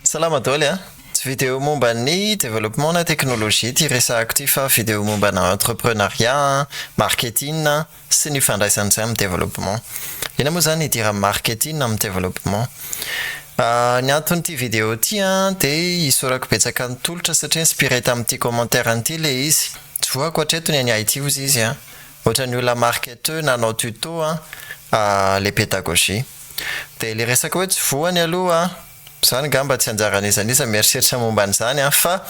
Salama daholo a! Tsy vidéo momba ny développement na technologie ity resahako ity fa vidéo momba na entrepreneuriat, marketing sy ny ifandraisan'izay amin'ny développement. Inona moa izany idiran'ny marketing amin'ny développement? Ny anton'ity vidéo ity dia isaorako betsaka an'i Tolotra satria inspiré tamin'ity commentaire ity ilay izy. Tsy voako hatreto ny any IT hozy izy a! Ohatran'ny olona marketeur nanao tuto le pédagogie. Dia le resaka hoe tsy voany aloha izany ngamba tsy anjaran'iza n'iza mieritreritra momba an'izany an, fa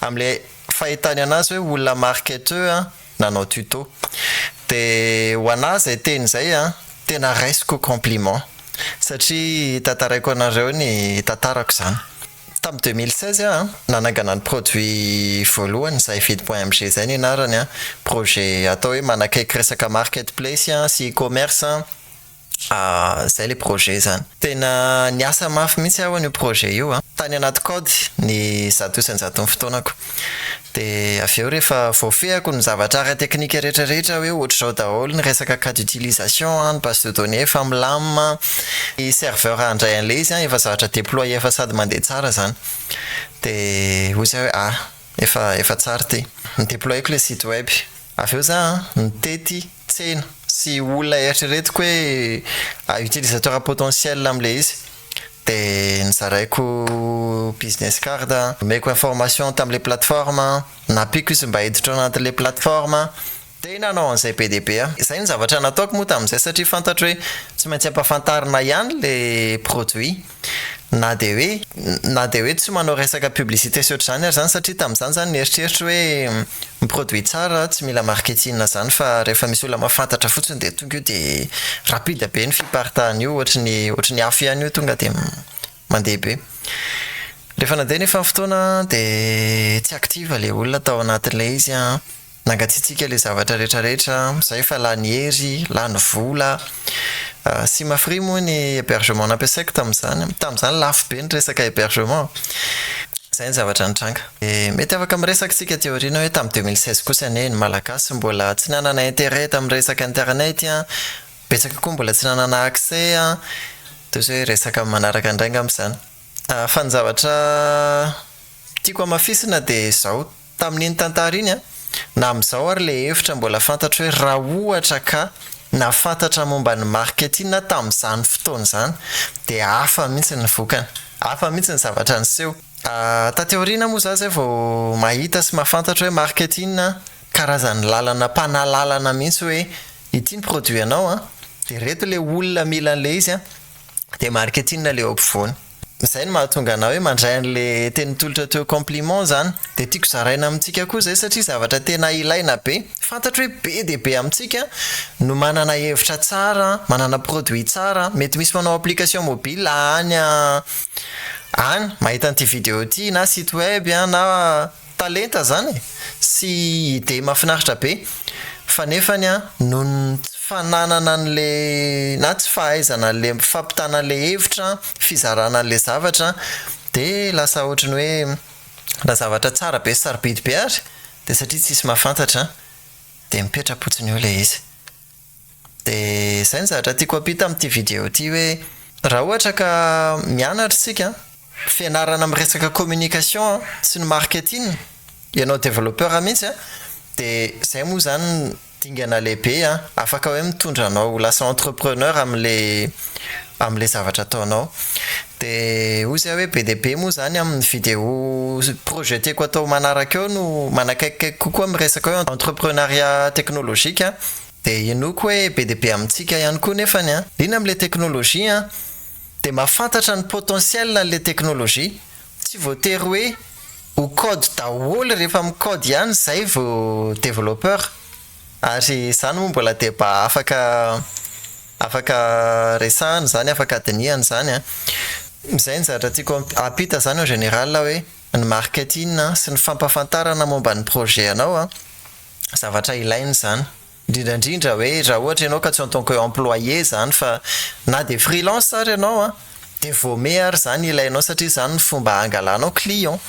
amin'ilay fahitany anazy hoe olona marketeur nanao tuto. Dia ho anah izay teny izay an, tena raisiko compliment satria tantaraiko anareo ny tantarako izany. Tamin'ny 2016 aho nanangana ny produit voalohany, Zayvid point mg izay ny anarany an, projet atao hoe manakaiky resaka marketplace sy e-commerce, izay ilay projet izany. Tena niasa mafy mihitsy aho an'io projet io an, tany anaty code ny 100% ny fotoanako. Dia avy eo rehefa voafehako ny zavatra ara-teknika rehetra rehetra hoe ohatr'izao daholo ny resaka cas d'utilisation an, ny base de données efa milamina, ny serveur handray an'ilay izy an efa zavatra deployer efa sady mandeha tsara izany. Dia hoy za hoe ah, efa efa tsara ity. Ni-deployer-ko ilay site web. Avy eo za an, nitety tsena sy olona eritreretiko hoe utilisateur potentiel amin'ilay izy. Dia nozaraiko business card, nomeko information tamin'ilay plateforme, nampiako izy mba hiditra ao anatin'ilay plateforme, dia nanao an'izay be dia be aho. Izay no zavatra nataoko moa tamin'izay satria fantatro hoe tsy maintsy ampahafantarina ihany ilay produit na dia hoe na dia hoe tsy manao resaka publicité sy ohatr'izany ary izany satria tamin'izany izany nieritreritro hoe ny produit tsara tsy mila marketing zany fa rehefa misy olona mahafantatra fotsiny dia tonga io dia rapide be ny fiparitahan'io ohatry ny ohatry ny afo ihany io tonga dia mandeha be. Rehefa nandeha nefa ny fotoana dia tsy active ilay olona tao anatin'ilay izy an, nangatsiatsiaka ilay zavatra rehetra rehetra, izay efa lany hery, lany vola, Simafree moa ny hébergement nampiasaiko tamin'izany, tamin'izany lafo be ny resaka hébergement. Izay ny zavatra nitranga. Dia mety afaka miresaka isika aty aoriana hoe tamin'ny 2016 kosa anie ny Malagasy mbola tsy nanana intérêt tamin'ny resaka internet an, betsaka koa mbola tsy nanana accès an, toy izay hoe resaka amin'ny manaraka indray angamba izany. Fa ny zavatra tiako hamafisina dia izao, tamin'iny tantara iny an, na amin'izao ary ilay hevitra mbola fantatro hoe raha ohatra ka nahafantatra momba ny marketing aho tamin'izany fotoana izany dia hafa mihitsy ny vokany, hafa mihitsy ny zavatra niseho. Taty aoriana moa za zay vao mahita sy mahafantatra hoe marketing karazan'ny lalana mpanalalana mihitsy hoe ity ny produit anao an, dia ireto ilay olona mila an'ilay izy an, dia marketing ilay eo ampovoany. Izay no mahatonga anah hoe mandray an'ilay teny tolotra teo compliment zany. Dia tiako zaraina amintsika koa izay satria zavatra tena ilaina be. Fantatro hoe be dia be amintsika no manana hevitra tsara, manana produit tsara, mety misy manao application mobile any any mahita an'ity vidéo ity na site web na talenta zany e! sy idée mahafinaritra be fa nefany an noho ny tsy fananana an'le na tsy fahaizana an'le fampitana an'le hevitra, fizarana an'le zavatra de lasa ohatry ny hoe raha zavatra tsara be sy sarobidy be ary de satria tsisy mahafantatra de mipetra-potsiny eo le izy. Dia izay ny zavatra tiako hampita amin'ity vidéo ity hoe raha ohatra ka mianatra isika, fianarana miresaka communication sy ny marketing, ianao développeur mihitsy an, dia izay moa izany ny dingana lehibe afaka hoe mitondra anao ho lasa entrepreneur amin'ilay amin'ilay zavatra ataonao. Dia hoy izaho hoe be dia be moa izany amin'ny vidéo projeteko atao manaraka eo no manakaikikaiky kokoa amin'ny resaka hoe entrepreneuriat technologique. Dia inoako hoe be dia be amintsika ihany koa nefany an, liana amin'ilay teknolojia an, dia mahafantatra ny potentiel an'ilay teknolojia. Tsy voatery hoe ho code daholo rehefa mi-code ihany izay vao développeur. Ary izany moa mbola débat afaka afaka resahana izany, afaka dinihana izany an. Izay ny zavatra tiako hampita izany en général hoe ny marketing sy ny fampahafantarana momba ny projet anao an, zavatra ilaina izany. Indrindra indrindra hoe raha ohatra ianao ka tsy en tant que employé izany fa na dia freelance ary ianao an, dia vao may ary izany ilainao satria izany no fomba hangalanao client.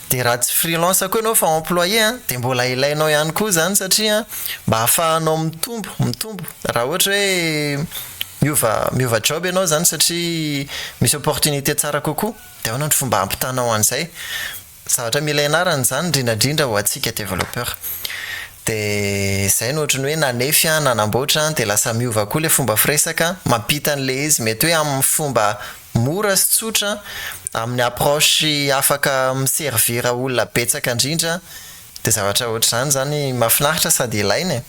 Dia raha tsy freelance koa ianao fa employé an, dia mbola ilainao ihany koa izany satria mba ahafahanao mitombo, mitombo. Raha ohatra hoe. Miova miova job ianao zany satria misy opportunité tsara kokoa, de ahoana ny fomba ampitanao an'izay? Zavatra mila ianarana zany, indrindrandrindra ho antsika développeur. De zay no ohatrany hoe nanefy a nanamboatra, de lasa miova koa le fomba firesaka mampita an'le izy, mety hoe amin'ny fomba mora sy tsotra, amin'ny approche afaka miservir olona betsaka indrindra. De zavatra ohatr'izany zany mahafinaritra sady ilaina e.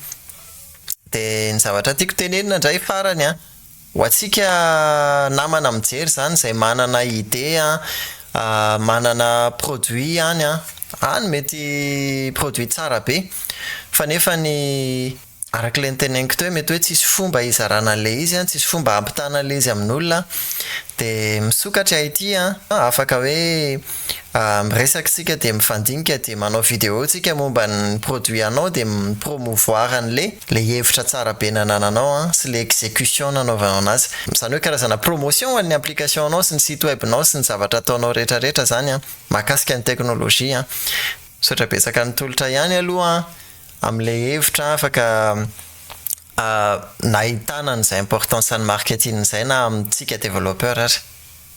De ny zavatra tiako tenenina indray farany a, ho antsika namana mijery zany zay manana idée a, manana produit any a, any mety produit tsara be, fa nefa ny arak'ilay niteneniko teo, mety hoe tsisy fomba hizarana an'le izy a, tsisy fomba ampitana an'le izy amin'olona, de misokatra ity a, afaka hoe miresaka isika, de mifandinika, de manao vidéo tsika momba ny produit anao, de mipromouvoir an'le le hevitra tsara be nanananao a sy le exécution nanaovanao anazy zany, hoe karazana promotion an'ny application anao sy ny site webnao sy ny zavatra ataonao rehetrarehetra zany a mahakasika ny teknôlôjia a. Misaotra betsaka ny tolotra ihany aloha amin'le hevitra afaka nahitana an'izay importance ny marketing izay na amintsika développeur ary.